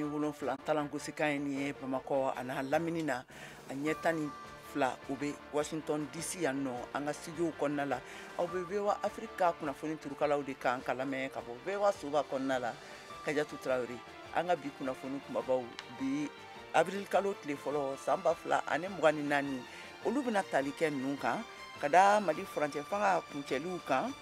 17 talankosikan ye nin ye Bamakɔ a n'a lamini na, a ɲɛ 12 o bɛ Washington DC yan nɔ an ka studio kɔnɔna la. Aw bɛ VOA Afrique ka kunnafoni turukalaw de kan ka lamɛn ka bɔ VOA soba kɔnɔna la. Kajatu Tarawele, an ka bi kunnafoni kumabaw bi avril kalo tile fɔlɔ san 2024, olu bɛna tali kɛ ninnu kan ka da Mali furancɛ fanga kuncɛliw kan.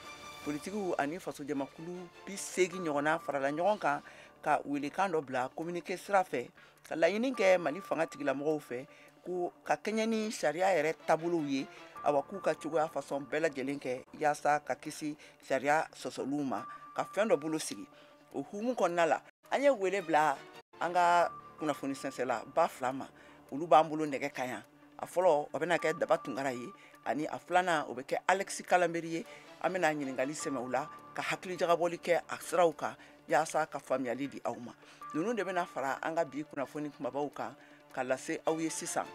Politikiw ani fasojamakulu 80 ɲɔgɔnna farala ɲɔgɔn kan ka welekan dɔ bila communiqué sira fɛ ka laɲini kɛ Mali fanga tigilamɔgɔw fɛ ko ka kɛɲɛ ni sariya yɛrɛ taabolow ye, awa k'u ka cogoya fasɔn bɛɛ lajɛlen kɛ yaasa ka kisi sariya sɔsɔliw ma, ka fɛn dɔ bolo sigi. O hukumu kɔnɔna la, an ye wele bila an ka kunnafoni sɛnsɛnla ba fila ma, olu b'an bolo nɛgɛ kan yan. A fɔlɔ o bɛna kɛ Daba Tunkara ye, ani a filanan o bɛ kɛ Alexis Kalamberi ye. An bɛna ɲininkali sɛmɛ u la ka hakili jagabɔli kɛ a siraw kan yaasa ka faamuyali di aw ma. Ninnu de bɛna fara an ka bi kunnafoni kumabaw kan ka lase aw ye sisan.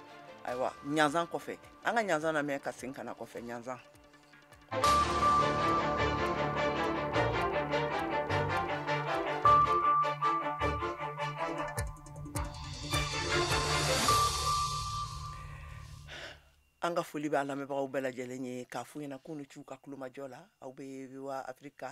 Ayiwa, ɲanzan kɔfɛ an ka ɲanzan lamɛn ka segin ka na kɔfɛ ɲanzan. An ka foli b'a lamɛnbagaw bɛɛ lajɛlen ye k'a f'u ɲɛna k'u ni c'u ka kulomajɔ la. Aw bɛ VOA Afrique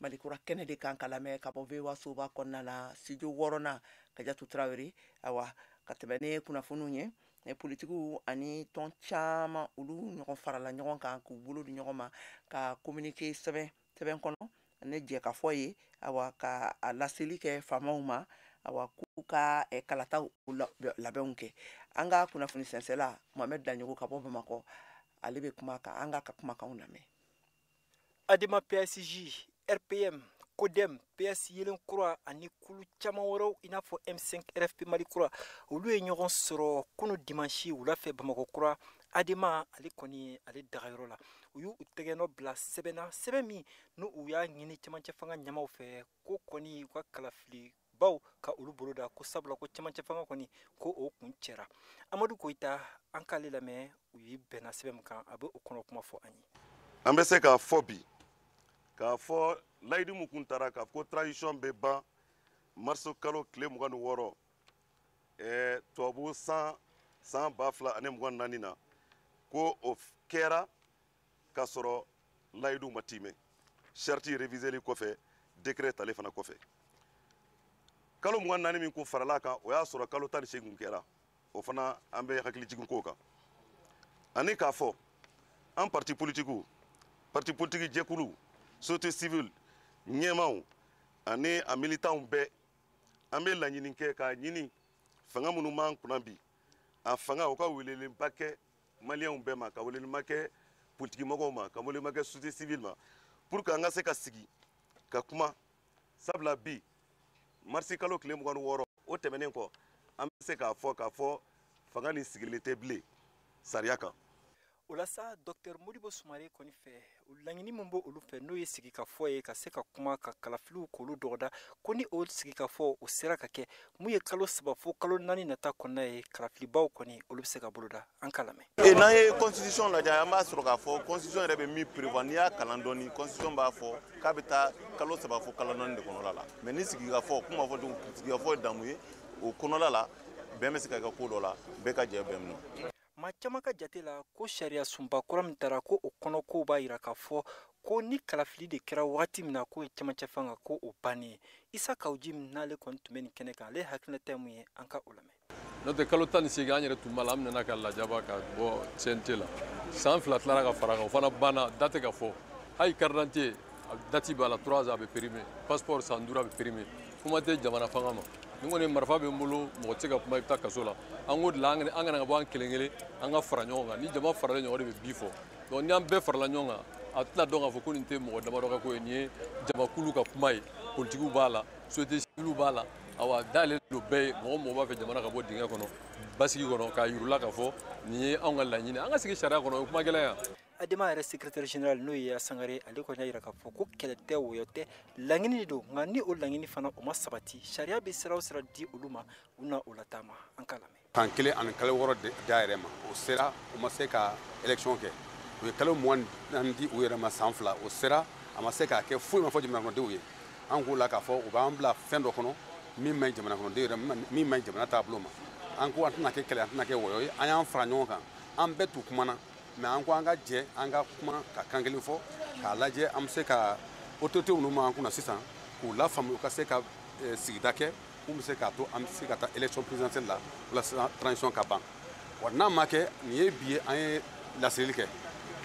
Mali kura kɛnɛ de kan ka lamɛn ka bɔ VOA soba kɔnɔna la, studio wɔɔrɔnan, Kajatu Tarawele. Ayiwa, ka tɛmɛ ni kunnafoniw ye, politikiw ani tɔn caman olu ɲɔgɔn farala ɲɔgɔn kan k'u bolo di ɲɔgɔn ma ka communiqué sɛbɛn sɛbɛn kɔnɔ ni jɛkafɔ ye, awa ka a laseli kɛ faamaw ma, awa k'u ka kalataw labɛnw kɛ. An ka kunnafoni sɛnsɛnla Mohamed Daɲogo ka bɔ Bamakɔ, ale bɛ kuma kan, an k'a ka kumakanw lamɛn. Adema PSG, RPM, CODEM, PS Yelen Kura ani kulu caman wɛrɛw i n'a fɔ M5 RFP Mali Kura, olu ye ɲɔgɔn sɔrɔ kunu dimanche wula fɛ Bamakɔ Kura. Adema ale kɔni ale dagayɔrɔ la, u y'u tɛgɛnɔ bila sɛbɛn na, sɛbɛn min n'u u y'a ɲini cɛmancɛ fanga ɲɛmaaw fɛ ko kɔni u ka kalafili baw ka olu bolo da, ko sabula ko cɛmancɛ fanga kɔni ko o kun cɛra. Amadu Koyita, an k'ale lamɛn, u ye bɛnna sɛbɛn min kan, a bɛ o kɔnɔ kuma fɔ an ye. An bɛ se k'a fɔ bi k'a fɔ layidu min kun taara k'a fɔ ko transition bɛ ban mars kalo tile 26, tubabu san 2024 na, ko o kɛra k'a sɔrɔ layidu ma timɛ, charte réviseli kɔfɛ, décret tali fana kɔfɛ. Kalo 24 min kun farala kan, o y'a sɔrɔ kalo 18 kun kɛra, o fana an bɛ hakili jigin k'o kan. Ani k'a fɔ an parti politikiw, parti politiki jɛkulu, société civile ɲɛmaaw ani a militants bɛɛ, an bɛ laɲini kɛ k'a ɲini fanga minnu b'an kunna bi, a fanga u ka welelenba kɛ maliyɛnw bɛɛ ma, ka welelenba kɛ politikimɔgɔw ma, ka welelenba kɛ société civile ma, pour que an ka se ka sigi ka kuma. Sabula bi marisi kalo tile 26 o tɛmɛnen kɔ, an bɛ se k'a fɔ fanga nin sigilen tɛ bilen sariya kan. O la sa, Dr Modibo Sumare kɔni fɛ, laɲini min b'o olu fɛ n'o ye sigikafɔ ye ka se ka kuma ka kalafiliw k'olu dɔgɔda, ko ni o sigikafɔ o sera ka kɛ mun ye kalo 3 fo kalo 4 nata kɔnɔna ye, kalafilibaw kɔni olu bɛ se ka boloda. An k'a lamɛn. N'an ye constitution lajɛ, an b'a sɔrɔ k'a fɔ constitution yɛrɛ bɛ min prévoir, n'i y'a kalan dɔɔni, constitution b'a fɔ k'a bɛ taa kalo 3 fo kalo 4 de kɔnɔla la. Mais ni sigikafɔ, kuma b'a fɔ cogo, sigikafɔ ye damu ye, o kɔnɔla la bɛn bɛ se ka kɛ ko dɔ la, bɛɛ ka jɛ bɛn min. Maa caman ka jate la ko sariya sunba kura min taara ko o kɔnɔ kow b'a yira k'a fɔ ko ni kalafili de kɛra wagati min na k'o ye cɛmancɛ fanga ko o bannen ye. Isa Kawuji min n'ale kɔni tun bɛ nin kɛnɛ kan, ale hakilinata ye mun ye, an ka o lamɛn. N'o tɛ kalo 18 an yɛrɛ tun b'a la, an nana ka lajaba ka bɔ CNT la. San 2 tilara ka fara kan, o fana banna, da tɛ ka fɔ. Hali carte d'identité date b'a la 3 ans a bɛ périmé, passeport san 5 a bɛ périmé. Kuma tɛ jamana fanga ma. Ni kɔni marifa bɛ n bolo, mɔgɔ tɛ se ka kuma, i bɛ taa kaso la. An k'o de la, an kana ka bɔ an kelen kelen, an ka fara ɲɔgɔn kan. Ni jama faralen ɲɔgɔn, o de bɛ bi fɔ. Donc ni an bɛɛ farala ɲɔgɔn kan, a tɛna dɔn k'a fɔ ko nin tɛ mɔgɔ damadɔ ka ko ye, nin ye jamakulu ka kuma ye. Politikiw b'a la, société civile b'a la, awa dayɛlɛlen don bɛɛ ye. Mɔgɔ mɔgɔ b'a fɛ jamana ka bɔ dingɛ kɔnɔ, basigi kɔnɔ, k'a yir'u la k'a fɔ nin ye anw ka laɲini. An ka sigi sariya kɔnɔ, o ye kuma gɛlɛn ye. Adema yɛrɛ secrétaire général n'o ye Sangare, ale kɔni y'a yira k'a fɔ ko kɛlɛ tɛ, wɔyɔ tɛ, laɲini de don, nka ni o laɲini fana o ma sabati, sariya bɛ sira o sira di olu ma, u na o lataama. An k'a lamɛn. San 1 ani kalo 6 da yɛrɛ ma, o sera, u ma se ka élection kɛ. U ye kalo 24 di u yɛrɛ ma, san 2, o sera, a ma se k'a kɛ, foyi ma fɔ jamana kɔnɔdenw ye. An k'o la k'a fɔ u b'an bila fɛn dɔ kɔnɔ Min man ɲi jamana kɔnɔden yɛrɛ, min man ɲi jamana taabolo ma. An ko an tɛna kɛ kɛlɛ, an tɛna kɛ wɔyɔ ye, an y'an fara ɲɔgɔn kan, an bɛɛ t'u kumana, mais an ko an ka jɛ, an ka kuma ka kan kelen fɔ, k'a lajɛ an bɛ se ka autorité minnu b'an kunna sisan k'u lafaamuya, u ka se ka sigida kɛ mun bɛ se k'a to an bɛ se ka taa élection présidentielle la walasa transition ka ban. Wa n'a ma kɛ nin ye bi ye, an ye laseli kɛ,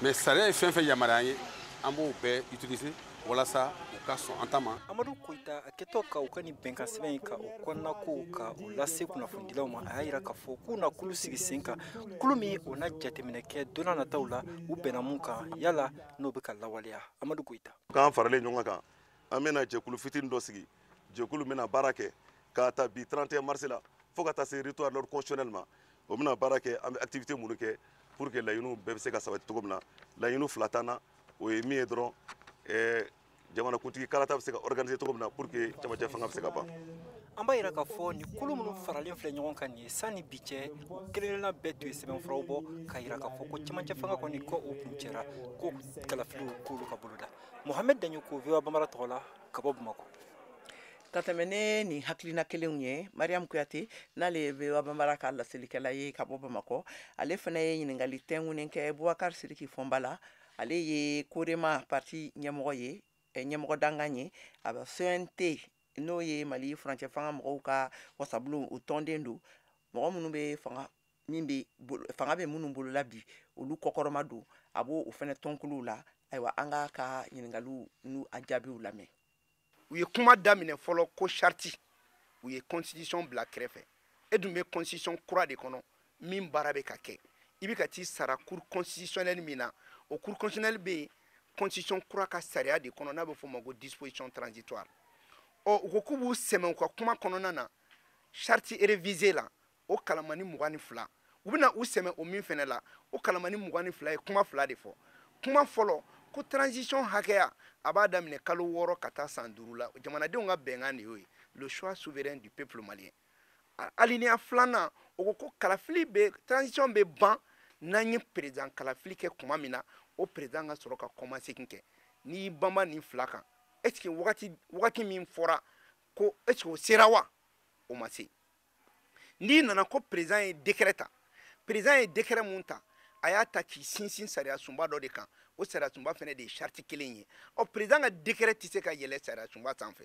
mais sariya ye fɛn fɛn yamaruya an ye, an b'o bɛɛ utiliser walasa u ka sɔn an ta ma. Amadu Koyita, a kɛtɔ ka u ka nin bɛnkan sɛbɛn in ka o kɔnɔna ka o lase kunnafonidilaw ma, a y'a yira k'a fɔ k'u na kulu sigi sen kan, kulu min o na jateminɛ kɛ don n'a nataw la, u bɛnna mun kan, yala n'o bɛ ka lawaleya. Amadu Koyita. K'an faralen ɲɔgɔn kan, an bɛna jɛkulu fitinin dɔ sigi, jɛkulu bɛna baara kɛ k'a ta bi 31 mars la fo ka taa se retour à l'ordre constitutionnel ma. O bɛna baara kɛ, an bɛ activité minnu kɛ pour que laɲiniw bɛɛ bɛ se ka sabati cogo min na. Laɲiniw fila t'an na, o ye min ye dɔrɔn, jamanakuntigi kalata bɛ se ka organiser cogo min na pour que cɛmancɛ fanga bɛ se ka ban. An b'a yira k'a fɔ nin kulu minnu faralen filɛ ɲɔgɔn kan nin ye, sanni bi cɛ, u kelenkelenna bɛɛ tun ye sɛbɛnfuraw bɔ k'a yira k'a fɔ ko cɛmancɛ fanga kɔni ko o kuncɛra, ko kalafiliw k'olu ka boloda. Mohamed Daɲoko, VOA Bambara tɔgɔ la, ka bɔ Bamakɔ. Ka tɛmɛ ne nin hakilina kelenw ye, Mariam Kuyate, n'ale ye VOA Bambara ka laselikɛla ye ka bɔ Bamakɔ, ale fana ye ɲininkali tɛnkunnen kɛ Bubakari Sidiki Fɔnba la. Ale ye Korema parti ɲɛmɔgɔ ye, ɲɛmɔgɔ dankan ye, a bɛ CNT, n'o ye Mali furancɛ fanga mɔgɔw ka wasabulon, o tɔnden don. Mɔgɔ minnu bɛ fanga, min bɛ fanga bɛ minnu bolola bi, olu kɔkɔrɔma don, a b'o o fana tɔnkuluw la. Ayiwa, an k'a ka ɲininkaliw n'u a jaabiw lamɛn. U ye kuma daminɛ fɔlɔ ko charte, u ye constitution bila kɛrɛfɛ. E dun bɛ constitution kura de kɔnɔ min baara bɛ ka kɛ, i bɛ ka t'i sara cour constitutionnelle min na, o cour constitutionnelle bɛ yen constitution kura ka sariya de kɔnɔ n'a bɛ f'o ma ko disposition transitoire. Ɔ, u ko k'u b'u sɛmɛ u ka kuma kɔnɔna na charte révisée la, o kalamani 22, u bɛna u sɛmɛ o min fɛnɛ la, o kalamani 22 ye kuma fila de fɔ. Kuma fɔlɔ ko transition hakɛya a b'a daminɛ kalo 6 ka taa san 5 la, jamanadenw ka bɛnkan de y'o ye, le choix souverain du peuple malien. Alinéa filanan, o ko ko kalafili bɛ, transition bɛ ban n'an ye président kalafili kɛ tuma min na, o président ka sɔrɔ ka kɔmasegin kɛ. N'i y'i banba nin fila kan, est ce que wagati min fɔra ko, est ce que o sera wa? O ma se. N'i nana ko président ye décret ta, président ye décret mun ta, a y'a ta k'i sinsin sariya sunba dɔ de kan, o sariya sunba fana de ye charte kelen ye. Ɔ, président ka décret tɛ se ka yɛlɛ sariya sunba sanfɛ.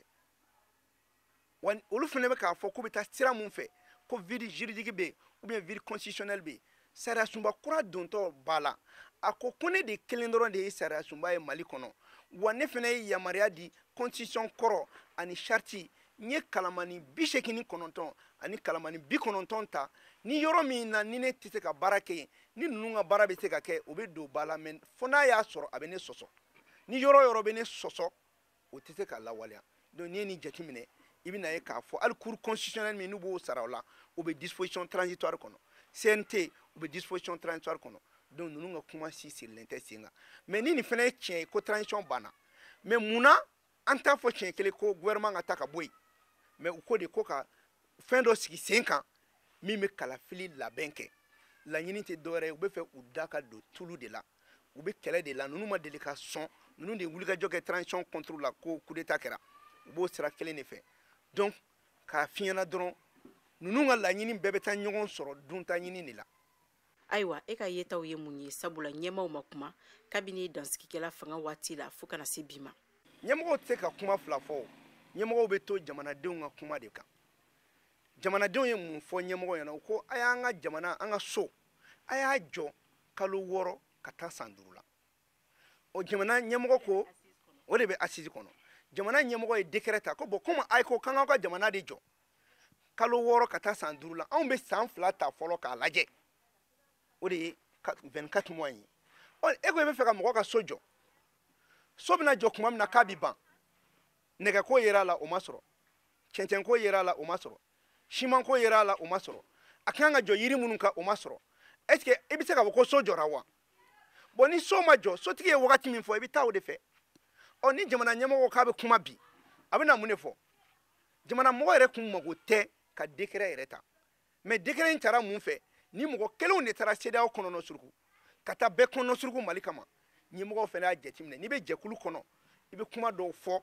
Wa olu fana bɛ k'a fɔ k'u bɛ taa sira mun fɛ, ko vide juridique bɛ yen ou bien vide constitutionnel bɛ yen. Sariya sunba kura dontɔ ba la, a ko ko ne de kelen dɔrɔn de ye sariya sunba ye Mali kɔnɔ, wa ne fana ye yamaruya di constitution kɔrɔ ani charte, n ye kalamani 89 ani kalamani 90 ta, ni yɔrɔ min na ni ne tɛ se ka baara kɛ yen, ni ninnu ka baara bɛ se ka kɛ, o bɛ don ba la, mɛ fo n'a y'a sɔrɔ a bɛ ne sɔsɔ, ni yɔrɔ yɔrɔ bɛ ne sɔsɔ, o tɛ se ka lawaleya. Donc n'i ye nin jateminɛ, i bɛna ye k'a fɔ hali cour constitutionnelle min n'u b'o sara o la, o bɛ disposition transitoire kɔnɔ, CNT u bɛ disposition transitoire kɔnɔ. Donc ninnu ka kuma si sirilen tɛ sen kan. Mais ni nin fana ye tiɲɛ ye ko transition banna, mais munna an t'a fɔ tiɲɛ kelen ko gouvernement ka taa ka bɔ yen? Mais u ko de ko ka fɛn dɔ sigi sen kan min bɛ kalafili labɛn kɛ. Laɲini tɛ dɔwɛrɛ ye, u bɛ fɛ u da ka don tulu de la, u bɛ kɛlɛ de la. Ninnu ma deli ka sɔn, ninnu de ye wulikajɔ kɛ transition contre la ko coup d'état kɛra, u b'o sira kelen de fɛ. Donc k'a f'i ɲɛna dɔrɔn, ninnu ka laɲini bɛɛ bɛ taa ɲɔgɔn sɔrɔ dunta ɲini de la. Ayiwa, e ka yetaw ye mun ye, sabula ɲɛmaaw ma kuma kabini dansigikɛla fanga waati la fo kana se bi ma? Ɲɛmɔgɔw tɛ se ka kuma fila fɔ, ɲɛmɔgɔw bɛ to jamanadenw ka kuma de kan. Jamanadenw ye mun fɔ ɲɛmɔgɔ ɲɛna? U ko a y'an ka jamana, an ka so, a y'a jɔ kalo 6 ka taa san 5 la. O jamana ɲɛmɔgɔ ko o de bɛ assise kɔnɔ. Jamana ɲɛmɔgɔ ye décret ta ko bon, komi a ko k'an k'aw ka jamana de jɔ kalo 6 ka taa san 5 la, anw bɛ san 2 ta fɔlɔ k'a lajɛ, o de ye 24 mois ye. Ɔ, e ko i bɛ fɛ ka mɔgɔ ka so jɔ, so bɛna jɔ tuma min na k'a bi ban, nɛgɛko yera a la o ma sɔrɔ, cɛncɛnko yera a la o ma sɔrɔ, simanko yera a la o ma sɔrɔ, a kan ka jɔ yiri minnu kan o ma sɔrɔ. Est ce que i bɛ se k'a fɔ ko so jɔra wa? Bon, ni so ma jɔ, sotigi ye wagati min fɔ, i bɛ taa o de fɛ. Ɔ, ni jamana ɲɛmɔgɔ k'a bɛ kuma bi, a bɛna mun de fɔ? Jamana mɔgɔ yɛrɛ kun mago tɛ ka décret yɛrɛ ta, mais décret in taara mun fɛ? Ni mɔgɔ kelenw de taara CEDEAO kɔnɔnɔ suruku ka taa bɛɛ kɔnɔnɔ suruku Mali kama. Ɲɛmɔgɔw fana y'a jateminɛ, n'i bɛ jɛkulu kɔnɔ, i bɛ kuma dɔw fɔ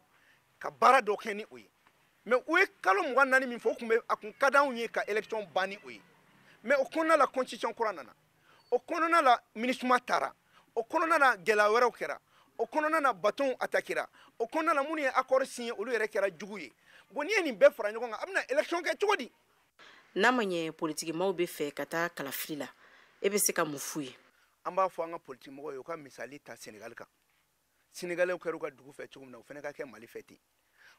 ka baara dɔw kɛ ni o ye. Mais u ye kalo 24 min fɔ, o tun bɛ a kun ka d'anw ye ka élection ban ni o ye. Mais o kɔnɔna la, constitution kura nana, o kɔnɔna la, MINUSMA taara, o kɔnɔna la, gɛlɛya wɛrɛw kɛra, o kɔnɔna na, bateau attaquera, o kɔnɔna la, minnu ye accord signé, olu yɛrɛ kɛra jugu ye. Bon, n'i ye nin bɛɛ fara ɲɔgɔn kan, a bɛna élection kɛ cogo di? N'a ma ɲɛ politikimaw bɛ fɛ ka taa kalafili la, e bɛ se ka mun f'u ye? An b'a fɔ an ka politikimɔgɔw ye, u ka misali ta Sénégal kan. Sénégalais kɛra u ka dugu fɛ cogo min na, u fana ka kɛ Mali fɛ ten.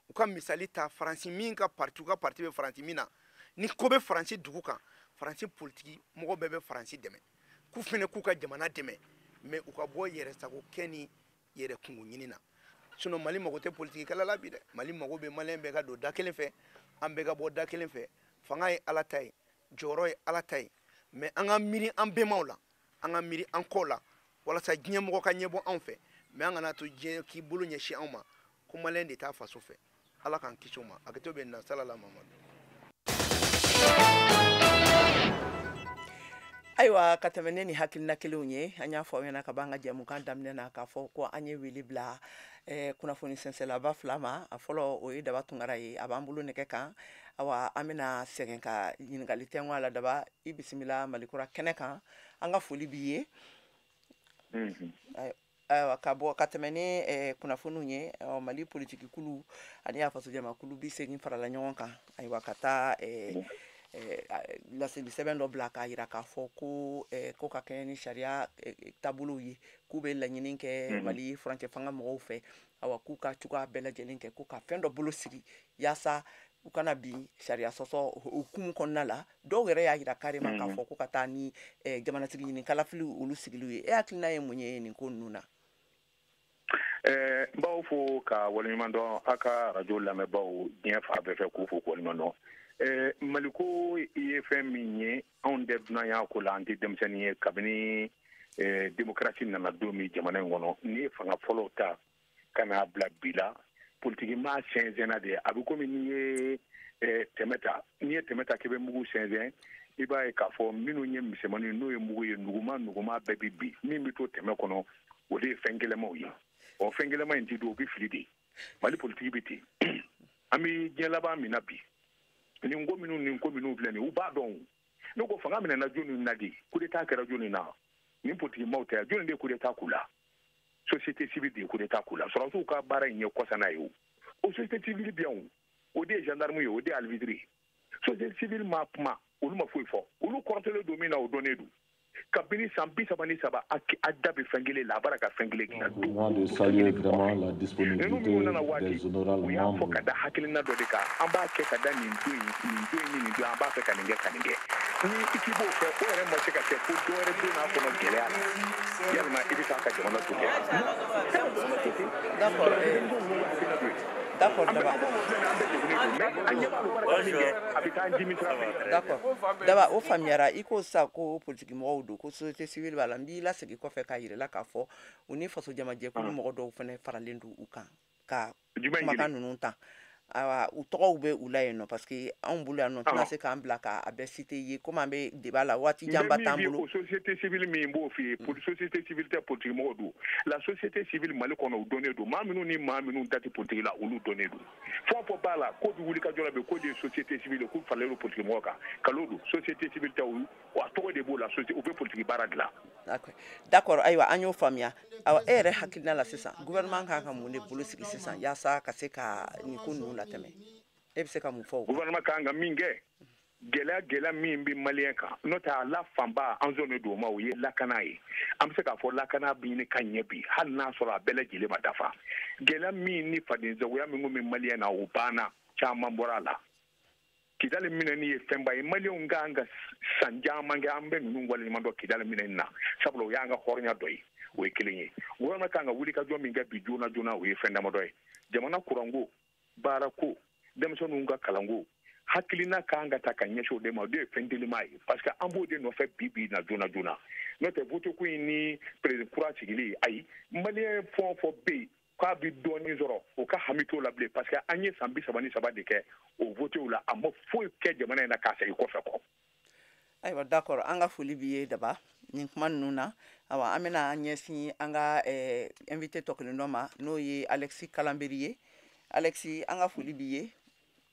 U ka misali ta Faransi min ka parti, u ka parti bɛ Faransi min na, ni ko bɛ Faransi dugu kan, Faransi politiki mɔgɔ bɛɛ bɛ Faransi dɛmɛ, k'u fana k'u ka jamana dɛmɛ, mais u ka bɔ yɛrɛsago kɛ ni yɛrɛ kungo ɲini na. Sinon, Mali mago tɛ politiki kɛlɛ la bi dɛ. Mali mago bɛ Maliyɛn bɛɛ ka don da kelen fɛ, an bɛɛ ka bɔ da kelen fɛ. Fanga ye Ala ta ye, jɔyɔrɔ ye Ala ta ye, mais an ka miiri an bɛnbaw la, an ka miiri an kɔ la, walasa diɲɛ mɔgɔ ka ɲɛbɔ anw fɛ. Mais an kana to diɲɛ k'i bolo ɲɛsin anw ma ko Maliyɛn de t'a faso fɛ. Ala k'an kisi o ma. Hakɛto bɛ na salala Mamadu. Ayiwa, ka tɛmɛ ne ni hakilina kelenw ye, an y'a fɔ aw ɲɛna ka b'an ka jɛmukan daminɛ na k'a fɔ ko an ye wele bila kunnafoni sɛnsɛnlaba fila ma. A fɔlɔ, o ye Daba Tunkara ye, a b'an bolo nɛgɛ kan. Awa, an bɛna sɛgɛn ka ɲininkali tɛnku a la. Daba, i bisimila Malikura kɛnɛ kan, an ka foli b'i ye. Ayiwa, ka bɔ ka tɛmɛ ni kunnafoniw ye, Mali politiki kulu ani a fasojamakulu 80 farala ɲɔgɔn kan, ayiwa, ka taa laseli sɛbɛn dɔ bila k'a yira k'a fɔ ko ka kɛɲɛ ni sariya taabolow ye, k'u bɛ laɲini kɛ Mali furancɛ fanga mɔgɔw fɛ, awa, k'u ka cogoya bɛɛ lajɛlen kɛ ko ka fɛn dɔ bolo sigi yaasa u kana bin sariya sɔsɔ hukumu kɔnɔna la. Dɔw yɛrɛ y'a yira carrément k'a fɔ ko ka taa ni jamanatigi ɲini kalafili olu sigiliw ye. E hakilina ye mun ye nin ko ninnu na? N b'aw fo ka waleɲuman dɔn, a ka arajo lamɛnbaaw diɲɛ fan bɛɛ fɛ, k'u fo k'u waleɲuman dɔn. Maliko ye fɛn min ye, anw tɛ dunanya ko la, an tɛ denmisɛnnin ye. Kabini démocratie nana don min jamana in kɔnɔ, n'i ye fanga fɔlɔw ta ka n'a bila bi la, politiki maa sɛnsɛnna de. A bɛ komi n'i ye tɛmɛ ta, n'i ye tɛmɛ ta k'i bɛ mugu sɛnsɛn, i b'a ye k'a fɔ minnu ye misɛnmanin, n'o ye mugu ye, nuguma nuguma bɛɛ bɛ bin. Min bɛ to tɛmɛ kɔnɔ, o de ye fɛn gɛlɛnmanw ye. Ɔ, fɛn gɛlɛnman in ti don, o bɛ fili de. Mali politiki bɛ ten. An bɛ diɲɛ laban min na bi, nin ko minnu, nin ko minnu filɛ nin ye, u b'a dɔn. Ne ko fanga minɛna jɔnni na de? Coup d'état kɛra jɔnni na? Nin politiki maaw tɛ yan. Jɔnni de ye coup d'état k'u la? Société civile de ye coup d'état k'u la. Sɔrɔdasiw ka baara in ye kɔsana ye. O société civile bɛ yan, o de ye gendarme ye, o de ye alvitre ye. Société civile ma kuma, olu ma foyi fɔ. Olu kɔrɔtɔlen don min na, o dɔnnen don. Kabini san 33, a da bɛ fɛn kelen la, a b'a ka fɛn kelen dilan. Moi de saluer vraiment la disponibilité des honorables U y'a fɔ membres. ka da hakilina dɔ de kan: an b'a kɛ ka da nin don in, nin don in ni nin don, an b'a fɛ ka nin kɛ, ka nin kɛ. Ni i k'i b'o kɛ, o yɛrɛ ma se ka kɛ, ko dɔ wɛrɛ don n'a kɔnɔ gɛlɛya la, yalima i bɛ taa ka jamana to ten? D'accord, d'accord Daba. D'accord Daba, o faamuyara. I ko sisan ko politiki mɔgɔw don, ko société civile b'a la. N b'i lasegin kɔfɛ k'a yira la k'a fɔ u ni faso jamajɛkulu mɔgɔ dɔw fana faralen don u kan ka kumakan ninnu ta. Ayiwa, u tɔgɔw bɛ u la yen nɔ, parce que anw bolo yan nɔ, tɛna se k'an bila k'a bɛɛ citer ye, komi an bɛ débat la, waati janba t'an bolo. O société civile min b'o f'i ye, société civile tɛ, politique mɔgɔw don. La société civile Mali kɔnɔ, u dɔnnen don. Maa minnu ni maa minnu da tɛ politique la, olu dɔnnen don. Fɛn o fɛn b'a la k'o bɛ wuli ka jɔ la bi, k'o de ye société civile, k'u faralen don politique mɔgɔw kan, kalon don. Société civile tɛ, a tɔgɔ de b'o la, u bɛ politique baara dilan. D'accord, ayiwa, an y'o faamuya. Ayiwa, e yɛrɛ hakilina la sisan, gouvernement kan ka mun de bolo sigi sisan yaasa ka se ka nin ko ninnu latɛmɛ? E bɛ se ka mun fɔ o kan? Gouvernement kan ka min kɛ, gɛlɛya gɛlɛya min bɛ Maliyɛn kan, n'o tɛ a la fanba an sɔnnen don o ma, o ye lakana ye. An bɛ se k'a fɔ lakana bɛ ɲini ka ɲɛ bi, hali n'a sɔrɔ a bɛɛ lajɛlen ma dafa. Gɛlɛya min ni fadenjagoya min kun bɛ Maliyɛn na, o banna, caman bɔra a la. Kidali minɛni ye fɛnba ye. Maliyɛnw kan ka san caman kɛ, an bɛ ninnu waleɲuman dɔn Kidali minɛni na, sabula o y'an ka hɔrɔnya dɔ ye. O ye kelen ye. Gouvernement kan ka wuli ka jɔ min kɛ bi joona joona, o ye fɛn damadɔ ye: jamana kuranko, baarako, denmisɛnninw ka kalanko. Hakilina kan ka ta ka ɲɛsin o de ma. O de ye fɛn telima ye, parce que an b'o de nɔfɛ bi bi na joona joona. N'o tɛ, vote ko in ni président kura sigili, ayi. Maliyɛn fɛn o fɛn bɛ yen k'a bɛ dɔɔnin sɔrɔ, o ka hami t'o la bilen, parce que an ye san 33 de kɛ o votew la, a ma foyi kɛ jamana in na k'a segin kɔfɛ kɔ. Ayiwa, d'accord, an ka foli b'i ye Daba nin kuma ninnu na. Ayiwa, an bɛna an ɲɛsin an ka invité tɔ kelen dɔ ma, n'o ye Alexis Kalanberi ye. Alexis, an ka foli b'i ye.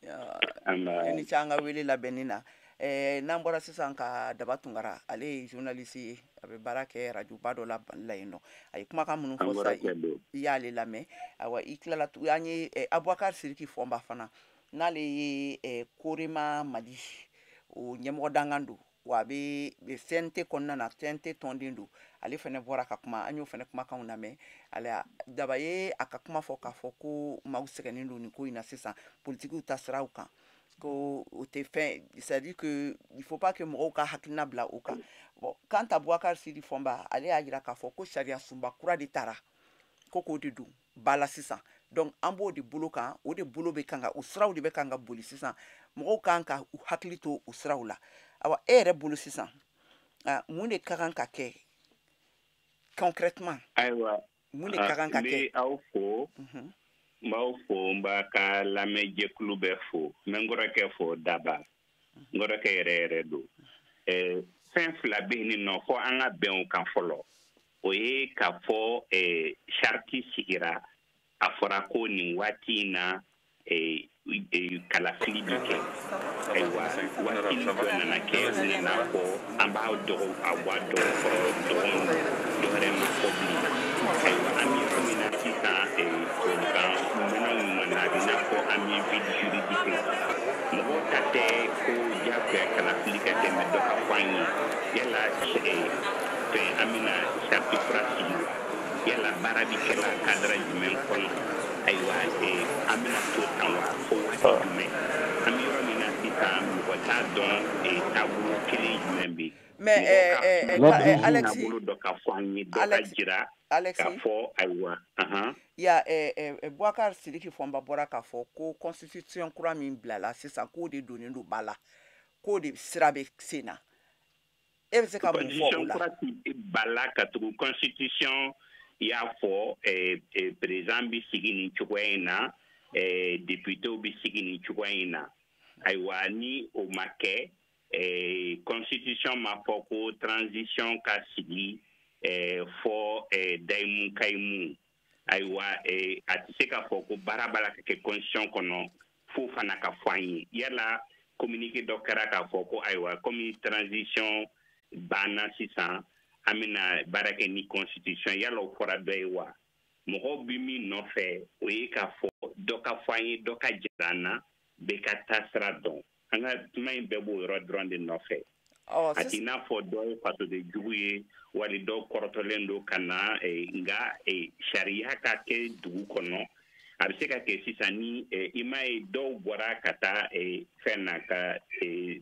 I ni ce an ka wele labɛnni na. N'an bɔra sisan ka Daba Tunkara, ale ye journaliste ye, a bɛ baara kɛ rajoba dɔ la Mali la yen nɔ. A ye kumakan minnu fɔ sisan, i y'ale lamɛn. Ayiwa, i tilala, an ye Abubakar Siriki Fɔnba fana, n'ale ye Korema Mali o ɲɛmɔgɔ dankan don, wa a bɛ CNT kɔnɔna na, CNT tɔnden don. Ale fana bɔra ka kuma, an y'o fana kumakanw lamɛn. Ale Daba ye a ka kuma fɔ k'a fɔ ko maaw sɛgɛnnen don nin ko in na sisan, politikiw ta siraw kan, ko o tɛ fɛn, c'est à dire que il faut pas que mɔgɔw ka hakilina bila o kan. Bon, quant à Boubacar Sidi Fɔnba, ale y'a jira k'a fɔ ko sariya sunba kura de taara, ko k'o de don ba la sisan. Donc an b'o de bolo kan, o de bolo bɛ kan ka, o siraw de bɛ kan ka boli sisan, mɔgɔw kan ka u hakili to o siraw la. Awa, e yɛrɛ bolo sisan, mun de ka kan ka kɛ concrètement? Ayiwa, mun de ka kan ka kɛ? N bɛ aw fo, n b'aw fo, n b'a ka lamɛnjɛkulu bɛɛ fo, n bɛ n kɔrɔkɛ fo Daba, n kɔrɔkɛ yɛrɛ yɛrɛ don. Fɛn fila bɛ yen nɔ fo an ka bɛn o kan fɔlɔ. O ye k'a fɔ sariti sigira, a fɔra ko nin waati in na kalafili bi kɛ. Ayiwa, waati dɔ nana kɛ, u nana fɔ an b'a dɔgɔ a wa dɔgɔ kɔrɔ dɔgɔ dɔ wɛrɛ ma fɔ bilen. Ayiwa, an bɛ yɔrɔ min na sisan, tubabukan mɛnna ɲuman na, a bɛ n'a fɔ an bɛ vide juridique la. Mɔgɔw ta tɛ ko diyagoya kalafili ka kɛ, mɛ dɔ ka fɔ an ye yala fɛn an bɛna sariti kura sigi wa, yala baara bɛ kɛla cadre jumɛn kɔnɔ. Ayiwa, an bɛna to tan wa fo waati jumɛn? An bɛ yɔrɔ min na sisan, mɔgɔ t'a dɔn taabolo kelen jumɛn bɛ yen. Mais Alexis, taabolo dɔ ka fɔ an ye, dɔ ka jira k'a fɔ ayiwa. Ya Boubacar Sidiki Fɔnba bɔra k'a fɔ ko constitution kura min bilala sisan, k'o de donnen don ba la, k'o de sira bɛ sen na. E bɛ se ka mun fɔ o la? Constitution kura ti ba la ka tugu constitution y'a fɔ président bɛ sigi nin cogoya in na, députéw bɛ sigi nin cogoya in na. Ayiwa, ni o ma kɛ, constitution ma fɔ ko transition ka sigi fɔ dayimu kayimu. Ayiwa, a tɛ se k'a fɔ ko baara b'a la ka kɛ constitution kɔnɔ fo fana ka fɔ an ye. Yala communiqué dɔ kɛra k'a fɔ ko ayiwa, komi transition banna sisan, an bɛna baara kɛ ni constitution, yala o fɔra dɔ ye wa? Mɔgɔw bɛ min nɔfɛ, o ye k'a fɔ dɔ ka fɔ an ye, dɔ ka jira an na, bɛɛ ka taa sira dɔn. An ka kuma in bɛɛ b'o yɔrɔ dɔrɔn de nɔfɛ. A t'i n'a fɔ dɔ ye fasoden jugu ye, wali dɔw kɔrɔtɔlen don ka na, nka sariya ka kɛ dugu kɔnɔ. A bɛ se ka kɛ sisan ni i m'a ye dɔw bɔra ka taa fɛn na, ka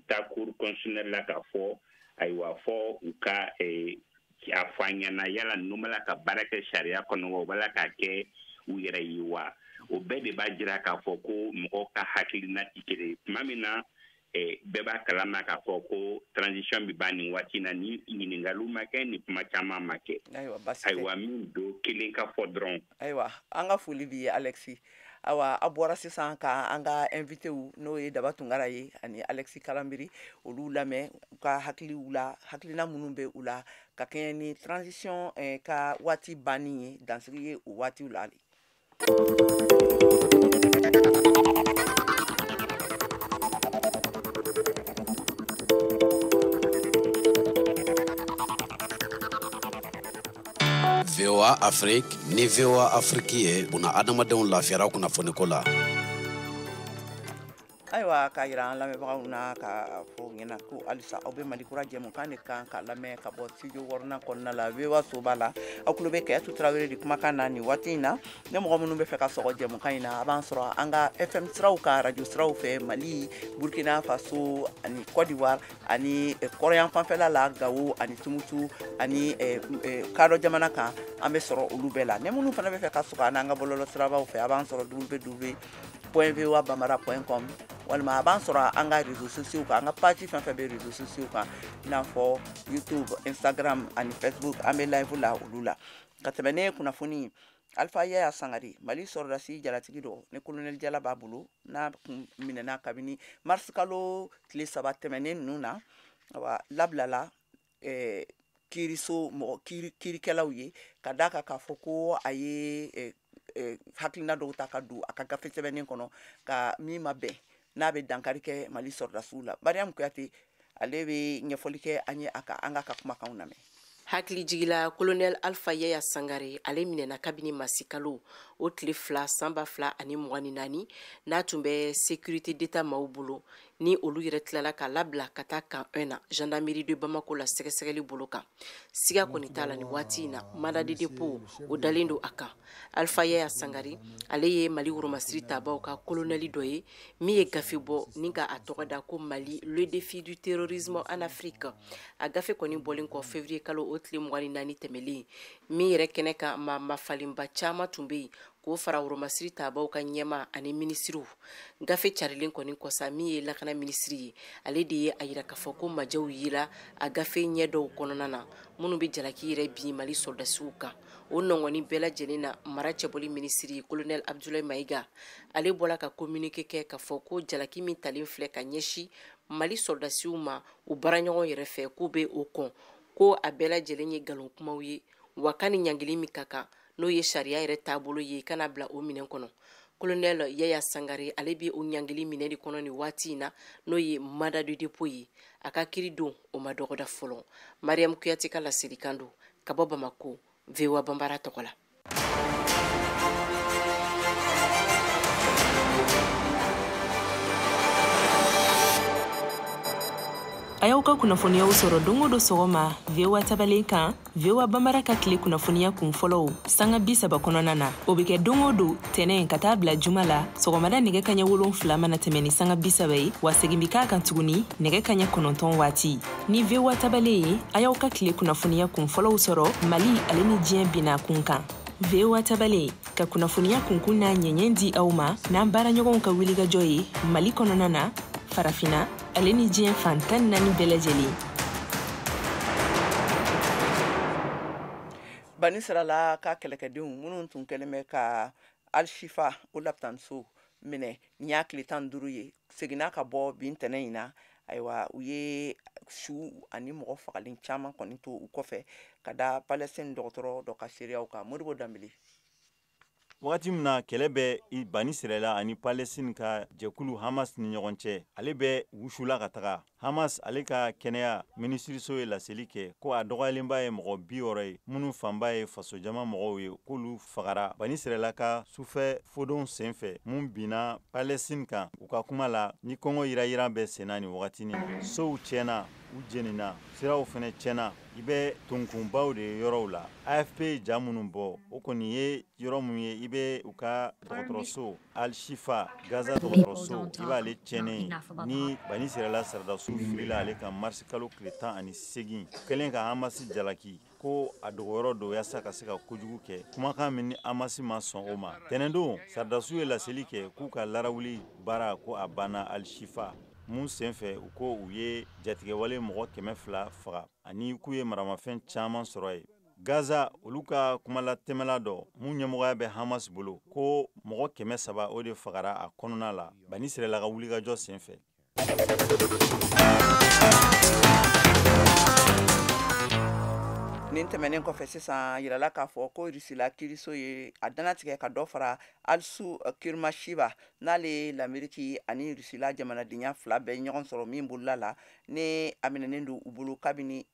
taa cour constitutionnelle la k'a fɔ ayiwa, fɔ u ka a fɔ an ɲɛna yala ninnu b'a la ka baara kɛ sariya kɔnɔ wa, u b'a la k'a kɛ u yɛrɛ ye wa? O bɛɛ de b'a jira k'a fɔ ko mɔgɔw ka hakilina tɛ kelen ye. Tuma min na bɛɛ b'a kalama k'a fɔ ko transition bɛ ban nin waati na, ni ɲininkaliw ma kɛ, ni kuma caman ma kɛ. Ayiwa, min don kelen ka fɔ dɔrɔn. Ayiwa, an ka foli b'i ye Alexis. Ayiwa, a bɔra sisan ka an ka invité n'o ye Daba Tunkara ye ani Alexis Kalanbiri, olu lamɛn, u ka hakiliw la, hakilina minnu bɛ u la ka kɛɲɛ ni transition ka waati banni ye, dansigi ye o waatiw la. VOA Afrique ni VOA Afrique ye buna adamadenw lafiyara kunnafoniko la. Ayiwa, k'a yira an lamɛnbagaw na ka fɔ ɲɛna ko halisa aw bɛ Mali kura jɛmukan de kan ka lamɛn ka bɔ studio wɔɔrɔnan kɔnɔna la, VOA soba la. Aw tulo bɛ Kayatu Tarawele de kumakan na nin waati in na. Ne mɔgɔ minnu bɛ fɛ ka sɔgɔ jɛmukan in na, a b'an sɔrɔ an ka FM siraw kan, radio siraw fɛ, Mali, Burkina Faso ani Côte d'Ivoire ani kɔrɔyan fanfɛla la, Gawo ani Tumutu ani Kadɔ jamana kan, an bɛ sɔrɔ olu bɛɛ la. Ne minnu fana bɛ fɛ ka sɔgɔ an ka bɔlɔlɔ sirabaw fɛ, a b'an sɔrɔ www.voabambara.com walima a b'an sɔrɔ an ka réseaux sociaux kan, an ka page fɛn fɛn bɛ réseaux sociaux kan, i n'a fɔ YouTube, Instagram ani Facebook, an bɛ live la olu la. Ka tɛmɛ ne kunnafoni, Alpha Yaya Sangare, Mali sɔrɔdasi jalatigi dɔ ni colonel Jala b'a bolo, n'a kun minɛna kabini mars kalo tile 3 tɛmɛnen ninnu na, awa labilala kiiriso mɔgɔ kiirikɛlaw ye ka d'a kan k'a fɔ ko a ye hakilina dɔw ta ka don a ka gafe sɛbɛnnen kɔnɔ ka min ma bɛn n'a bɛ dankari kɛ Mali sɔrɔdasiw la. Mariam Kuyate ale bɛ ɲɛfɔli kɛ an ye a ka an ka kumakanw lamɛn. Hakili jigila colonel Alpha Yaya Sangare ale minɛna kabini masikalo o tile 2 san 2024 n'a tun bɛ sécurité d'État maaw bolo ni olu yɛrɛ tilala k'a labila ka taa camp 1 na gendarmerie de Bamako la sɛgɛsɛgɛli bolo kan. Siga kɔni t'a la nin waati in na mandat de dépôt o dalen don a kan. Alpha Yaya Sangare ale ye Mali woromasiri tabaw ka colonel dɔ ye min ye gafe bɔ ni ka a tɔgɔ da ko Mali le défi du terrorisme en Afrique. A gafe kɔni bɔlen kɔ février kalo o tile 24 tɛmɛlen min yɛrɛ kɛnɛ kan maa mafalenba caman tun bɛ yen k'o fara woromasiri tabaw ka ɲɛma ani minisiriw. Gafe carilen kɔni kɔsa min ye lakana minisiri ye ale de ye a yira k'a fɔ ko majɛw yela a gafe ɲɛ dɔw kɔnɔna na minnu bɛ jalaki yɛrɛ bin Mali sɔrɔdasiw kan. O nɔngɔni bɛɛ lajɛlen na mara cɛbɔli minisiri colonel Abdoulaye Maïga ale bɔra ka communiqué kɛ k'a fɔ ko jalaki min talen filɛ ka ɲɛsin Mali sɔrɔdasiw ma u baaraɲɔgɔn yɛrɛ fɛ k'u bɛ o kɔn ko a bɛɛ lajɛlen ye nkalon kumaw ye wa ka ni ɲangili min ka kan n'o ye sariya yɛrɛ taabolo ye kana bila o minɛn kɔnɔ. Colonel Yaya Sangare ale bɛ o ɲangili minɛ de kɔnɔ nin waati in na n'o ye mandat de dépôt ye. A ka kiiri don o ma dɔgɔda fɔlɔ. Mariam Kuyate ka laselikan don ka bɔ Bamako VOA Banbara tɔgɔ la. A y'aw ka kunnafoniyaw sɔrɔ don o don sɔgɔma VOA tabalen kan VOA Banbara ka tile kunnafoniya kun fɔlɔw sanga 30 kɔnɔna na. O bɛ kɛ don o don tɛnɛn ka taa bila juma la sɔgɔmada nɛgɛ kaɲɛ 7 mana tɛmɛ ni sanga 30 ye wa segin bɛ k'a kan tuguni nɛgɛ kaɲɛ 9 waati. Ni VOA tabalen ye a y'aw ka tile kunnafoniya kun fɔlɔw sɔrɔ Mali ale ni diɲɛ binna kun kan. VOA tabalen ka kunnafoniya kunkun n'a ɲɛɲɛ di aw ma n'an baaraɲɔgɔnw ka wulikajɔ ye Mali kɔnɔna na, Farafina ale ni diɲɛ fan 14 bɛɛ lajɛlen. Bani Sirala ka kɛlɛkɛdenw minnu tun kɛlen bɛ ka Al-Shifa o lapitaniso minɛ nin y'a tile 15 ye seginna ka bɔ bin tɛnɛ in na. Ayiwa u ye su ani mɔgɔ fagalen caman kɔni to u kɔfɛ ka da Palestine dɔgɔtɔrɔ dɔ ka seereyaw kan. Modibo Danbele. Wagati min na kɛlɛ bɛ Bani Sirala ani Palestine ka jɛkulu Hamas ni ɲɔgɔn cɛ, ale bɛ wusula ka taga. Hamas ale ka kɛnɛya minisiriso ye laseli kɛ ko a dɔgɔyalenba ye mɔgɔ 60 ye minnu fanba ye fasojama mɔgɔw ye k'olu fagara Bani Sirala ka sufɛ fodon senfɛ mun binna Palestine kan. U ka kuma la ni kɔngɔ yirayiran bɛ senna nin wagatinin, sow tiɲɛna, u jenina, siraw fɛnɛ tiɲɛna, i bɛ tonkunbaw de ye yɔrɔw la. AFP ye ja minnu bɔ o kɔni ye yɔrɔ mun ye i bɛ u ka dɔgɔtɔrɔso Al-Shifa Gaza dɔgɔtɔrɔso i b'ale tiɲɛnen ni Bani Sirala sɔrɔdasiw filila ale kan marisi kalo tile 18 kɛlen ka Hamas jalaki ko a dogoyɔrɔ don yaasa ka se ka kojugu kɛ. Kumakan min ni Hamas ma sɔn o ma. Tɛnɛndon sɔrɔdasiw ye laseli kɛ k'u ka larawuli baara ko a banna Al-Shifa mun senfɛ u ko u ye jatigɛwale mɔgɔ 200 faga ani k'u ye maramafɛn caman sɔrɔ yen. Gaza olu ka kumalatɛmɛla dɔ mun ɲɛmɔgɔya bɛ Hamas bolo ko mɔgɔ 300 o de fagara a kɔnɔna la Bani Sirala ka wulikajɔ senfɛ. Nin tɛmɛnen kɔfɛ sisan yirala k'a fɔ ko Rusila kiiriso ye a dannatigɛ ka dɔ fara Alsu Kurmashiva n'ale ye Lameriki ani Rusila jamanadenya fila bɛɛ ɲɔgɔn sɔrɔ min bolola la ni a minɛnen don u bolo kabini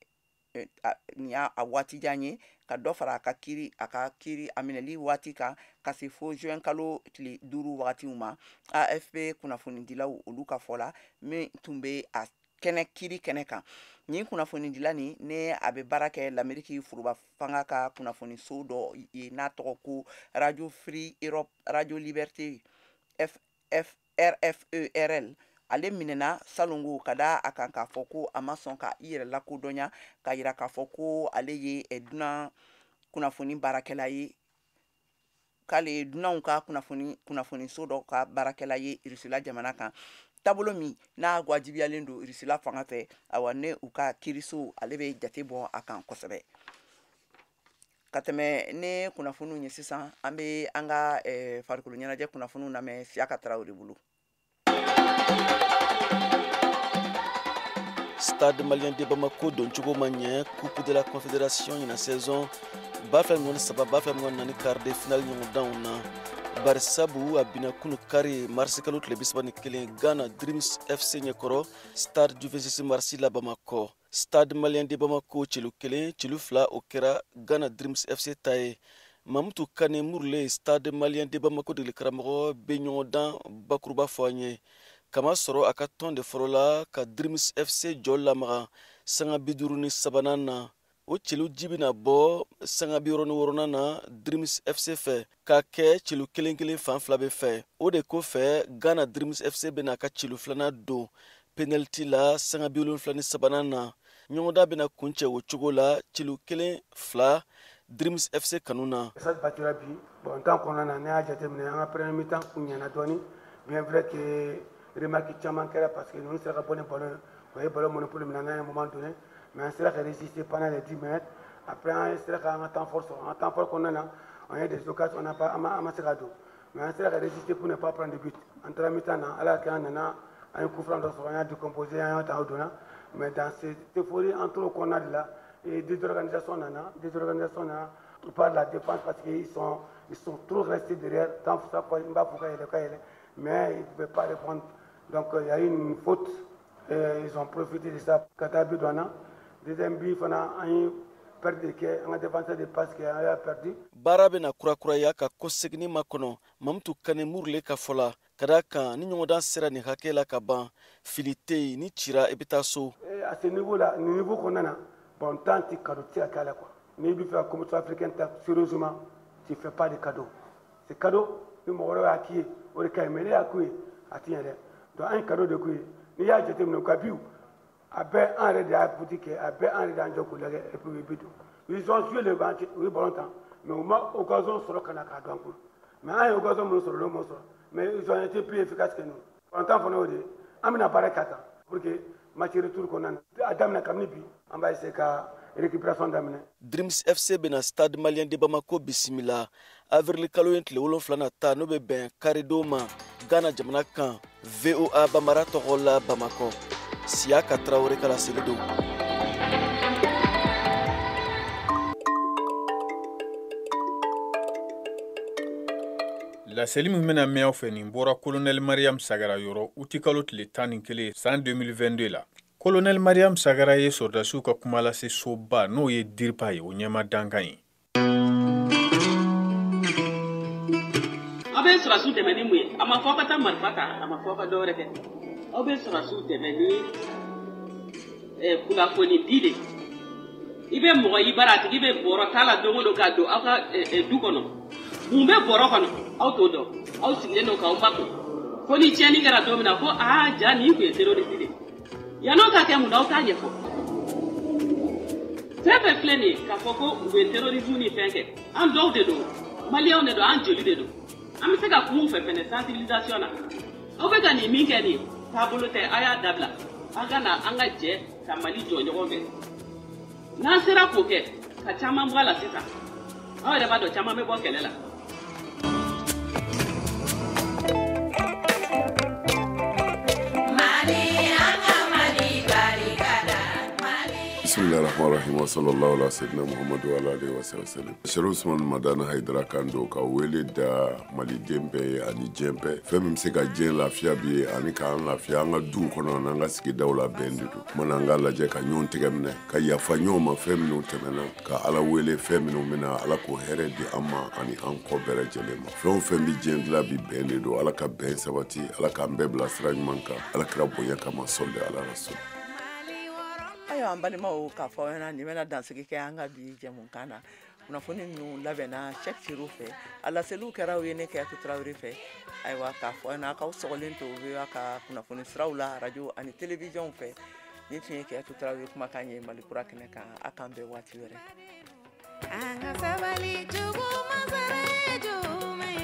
nin y'a a waati jan ye ka dɔ fara a ka kiiri a minɛli waati kan ka se fo juin kalo tile 5 wagatiw ma. AFP kunnafonidilaw olu ka fɔ la min tun bɛ a kɛnɛ kiiri kɛnɛ kan. Nin kunnafonidila nin ne a bɛ baara kɛ Lameriki foroba fanga ka kunnafoniso dɔ ye n'a tɔgɔ ko Radio Free Europe Radio Liberté RFERL. Ale minɛna salongo ka da a kan k'a fɔ ko a ma sɔn ka i yɛrɛ lakodɔnya ka yira k'a fɔ ko ale ye dunan kunnafoni baarakɛla ye k'ale ye dunanw ka kunnafoniso dɔ ka baarakɛla ye Rusila jamana kan. Taabolo min n'a wajibiyalen don Rusila fanga fɛ, awa ne u ka kiiriso ale bɛ jate bɔ a kan kosɛbɛ. Ka tɛmɛ ne kunnafoniw ye sisan, an bɛ an ka farikolo ɲɛnajɛ kunnafoniw lamɛn Siyaka Tarawele bolo. Stade malien de Bamako doncogo ma ɲɛ Coupe de la Confédération ɲina saison 2023 2024 quart de finale ɲɔgɔndanw na. Barisabu a binna kunu kari marisikalo tile 31 Ghana Dreams FC ɲɛkɔrɔ Stade du 26 mars la Bamakɔ. Stade Malien de Bamako celu 1 celu 2 o kɛra Ghana Dreams FC ta ye. Mamutu Kane Murule Stade Malien de Bamako degeli karamɔgɔ bɛ ɲɔgɔndan bakuruba fɔ an ye. Kama sɔrɔ a ka tɔn de fɔlɔ la ka Dreams FC jɔ lamaga sanga 53nan na. O celu ji bɛna bɔ sanga 66nan na Dreams FC fɛ k'a kɛ celu kelen kelen fan fila bɛ fɛ. O de kɔfɛ Ghana Dreams FC bɛna a ka celu filanan don penalty la sanga 73nan na. Ɲɔgɔndan bɛna kuncɛ o cogo la celu 1-2 Dreams FC kanu na. Stade batira bi bon temps kɔnɔna na ne y'a jateminɛ an ka première mi-temps kun ɲɛna dɔɔni, bien vrai que remarque caman kɛra parce que ninnu sera ka bɔ ni ballon ye, o ye ballon monopole minɛ an na à un moment donné. Mais on sera résister pendant les 10 minutes. Après, on sera un temps fort. En temps fort qu'on a, on a des occasions, on n'a pas amassé cadeau. Mais on sera résister pour ne pas prendre de but. En trois mi-temps, à la on a un coup franc, on a décomposé, on a temps donné. Mais dans cette euphorie entre qu'on a là, et désorganisation, on a, désorganisation, on par la défense parce qu'ils sont trop restés derrière. Tant ça, mais ils ne pouvaient pas répondre. Donc il y a eu une faute. Et ils ont profité de ça. Katabi Douana. Deuxième but, on a perdu an ka défenseur de passe kɛ, an y'a perdu. Baara bɛna kurakuraya ka kɔseginni makɔnɔ Mamutu Kane Murule ka fɔ la, ka d'a kan ni ɲɔgɔndan sera nin hakɛ la ka ban, fili tɛ yen, ni cira i bɛ taa so. À ce niveau là, nin niveau kɔnɔna na, bon temps tɛ cadeau tɛ se ka k'a la quoi. N'i bɛ fɛ ka compétition africaine ta sérieusement, tu fais pas de cadeau. C'est cadeau ni mɔgɔ wɛrɛ y'a k'i ye, o de ka ɲi, mais ne y'a k'u ye, a ti ɲɛ dɛ. Donc an ye cadeau de k'u ye. N'i y'a jateminɛ u ka biw, a bɛɛ an yɛrɛ de y'a boutique kɛ, a bɛɛ an yɛrɛ de y'an jɔ k'u lajɛ et puis u ye bi don. Ils ont joué le match, u ye ballon tan, mais u ma occasion sɔrɔ ka na k'a don an kun. Mais an ye occasion minnu sɔrɔ, olu m'o sɔrɔ. Mais ils ont été plus efficaces que nous. Balontan fana y'o de ye. An bɛna baara kɛ a kan pour que match retour kɔnɔna na, a daminɛ kabini bi, an b'a essayer ka récupération daminɛ. Dreams FC bɛna Stade Malien de Bamako bisimila avril kalo in tile 7 nata, n'o bɛ bɛn karidon ma Ghana jamana kan. VOA Bambara tɔgɔ la Bamakɔ. Siyaka Traoré ka laseli don. Laseli min bɛna mɛn aw fɛ nin bɔra Colonel Mariam Sagara yɔrɔ utikalo tile 11 san 2022 la. Colonel Mariam Sagara ye sɔrɔdasiw ka kumalase soba n'o ye DIRPA ye, o ɲɛma dankan ye. Aw bɛ sɔrɔdasiw dɛmɛ ni mun ye? A ma fɔ aw ka taa marifa ta, a ma fɔ aw ka dɔwɛrɛ kɛ. Aw bɛ sɔrɔdasiw dɛmɛ ni kunnafoni di de. I bɛ mɔgɔ i bara, a tigi bɛ bɔrɔ t'a la don o don k'a don aw ka du kɔnɔ. Mun bɛ bɔrɔ kɔnɔ? Aw t'o dɔn. Aw sigilen don k'aw makun. Fo ni tiɲɛni kɛra don min na ko aa ja nin tun ye terroriste de ye. Yann'o ka kɛ mun na aw t'a ɲɛfɔ. Fɛn fɛn filɛ nin ye k'a fɔ ko u bɛ terrorisme ni fɛn kɛ, an dɔw de don, maliyɛnw de don, an joli de don. An bɛ se ka kuma u fɛ fɛnɛ sensibilisation na. Aw bɛ ka nin min kɛ nin ye, taabolo tɛ, a y'a dabila. An ka na an ka jɛ ka Mali jɔ ɲɔgɔn fɛ. N'an sera k'o kɛ ka caman bɔ a la sisan, aw yɛrɛ b'a dɔn caman bɛ bɔ kɛlɛ la. Bismillahirrahmanirrahim wa sallallahu ala sayyidina Muhammadu wa ala alihi wa sallam. Chérif Ousmane Madani Haidara kan don ka wele da maliden bɛɛ ye ani diɲɛ bɛɛ. Fɛn min bɛ se ka diɲɛ lafiya bi ye ani k'an lafiya an ka duw kɔnɔ n'an ka sigidaw la bɛn de don. Kumana an k'a lajɛ ka ɲɔgɔn tɛgɛ minɛ, ka yafa ɲɔgɔn ma fɛn minnu tɛmɛna, ka Ala wele fɛn minnu bɛna, Ala k'o hɛrɛ di an ma ani an kɔ bɛɛ lajɛlen ma. Fɛn o fɛn bɛ diɲɛ dilan bi bɛn de don. Ala ka bɛn sabati, Ala k'an bɛɛ bila sira ɲuman kan, Ala kira bonya kama sɔli ala rasul. Ayiwa an balimaw, k'a fɔ aw ɲɛna nin bɛna dansigi kɛ an ka bi jɛmukan na. Kunnafoni ninnu labɛnna Cheick Siro fɛ, a laseliw kɛra aw ye ne Kayatu Tarawele fɛ. Ayiwa k'a fɔ aw ɲɛna k'aw sɔgɔlen to VOA ka kunnafoni siraw la radio ani télévision fɛ. Nin tun ye Kayatu Tarawele kumakan ye Mali kura kɛnɛ kan. A k'an bɛn waati wɛrɛ. An ka sabali jugu ma sara ye jugu ma ye.